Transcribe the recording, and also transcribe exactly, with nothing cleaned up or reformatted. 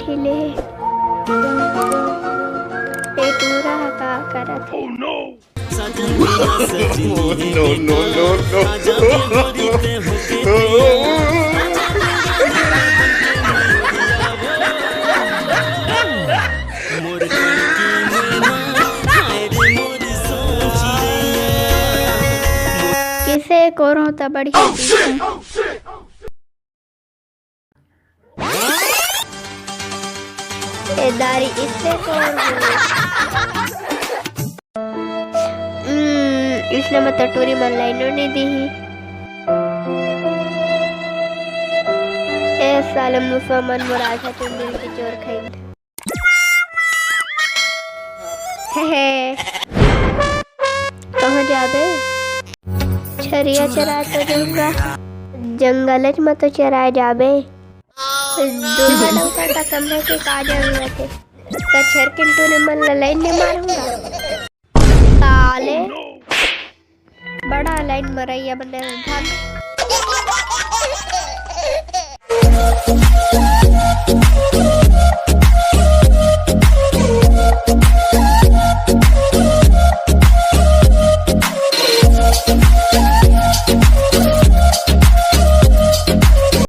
हिले। ए टूरा ह का करत हे? No, no, no, no. किसे कोरो त बढ़िया दिखे। ए दारी इससे कोरो। हम्म, इसने मत टूरी मन लाइनो नहीं दी ही। ए साले मुसवा मन मोर आधा तीन दिन के चोर खाइन। हे हे। कहाँ जाबे? छरिया चराए तो जाऊंगा। जंगलच म तो चराए जाबे। दूल्हा लौका का कमरा के का जरूरत है? त छेरकिन टूरी मन ला लाइन नहीं मारूंगा। साले। बड़ा लाइन मरैया बने भाग।